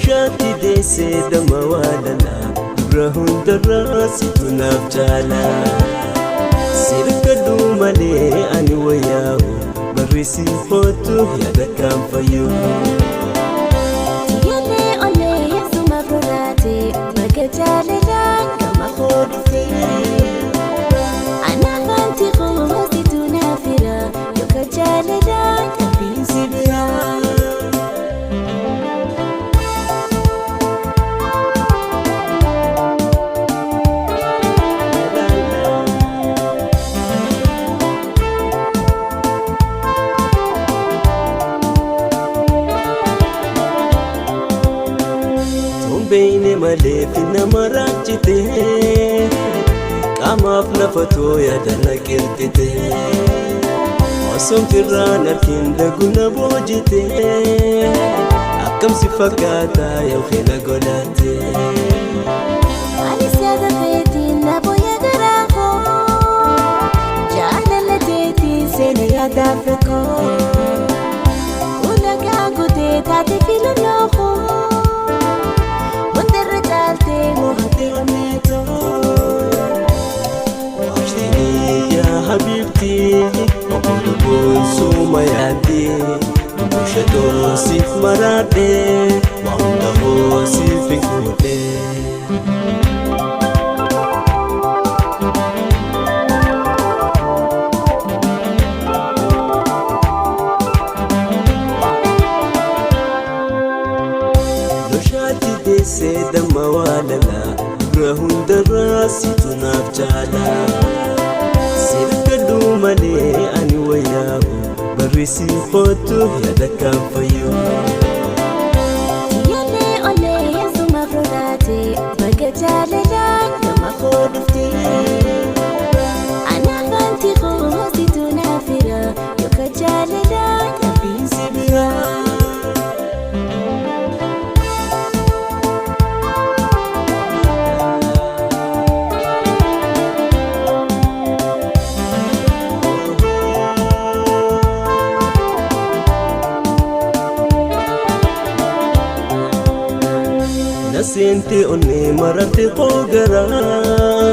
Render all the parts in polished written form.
Loshaatti deessee damma waalala dubra hundarraa situ naaf caala. Sirgadhu malee ani wayyaa'u barreessi kootu yaada kan fayyu. Tiyyaalee onnee suma furdaate bakka jaalalaa gama koo dhufte. Anaaf anti koositu naaf jira yookaan jaalalaa dhabbiinsi biraa. Tombeyne malee fi nama raachite qaamaaf lafa too yaada na qirxite osoon firraan harkiin daguna boojite akkam si fakkaata yookiin na godhate. Anis yaada keetiin na booya garaa koo jaalala teetiin seena yaadaaf rakkoo ulaagaa guutee taate filannoo koo hundarra caaltee mo'attee onneetoo. Yaa habiibti obbo suma yaadde bushatoo siif maraadhe waa hunda hoo siif hin guute. Loshaatti deessee damma waalala dubra hundarraa situ naaf caala. Sirgadhu malee ani wayyaa'u barreessi kootu yaada kan fayyu. Tiyyaalee onnee suma furdaate bakka jaalalaa gama koo dhufte. Anaaf anti koositu naaf jira yookaan jaalalaa dhabbiinsi biraa. Naseente onnee maratti koo garaa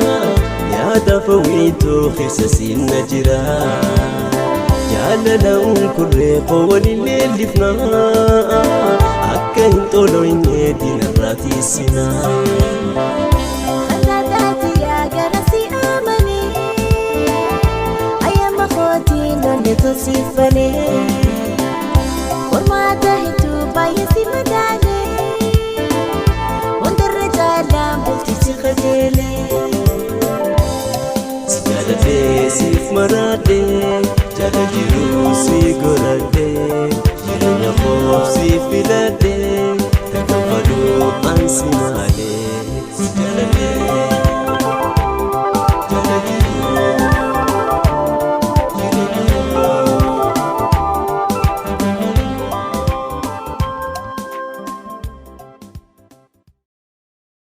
yaada fawiitoo keessa siinna jira. Jaalala unkurree koo waliin leellifna akka hin xoloyne diinarraa tiisina. Kallataati yaa gara si amanii ayyama kootiin onnee tolsiifanii qormaata hedduu baay'ee si madaalee hundarra caalaan bultii si qajeelee. Si jaaladhee siif maraadhee jaala jiru.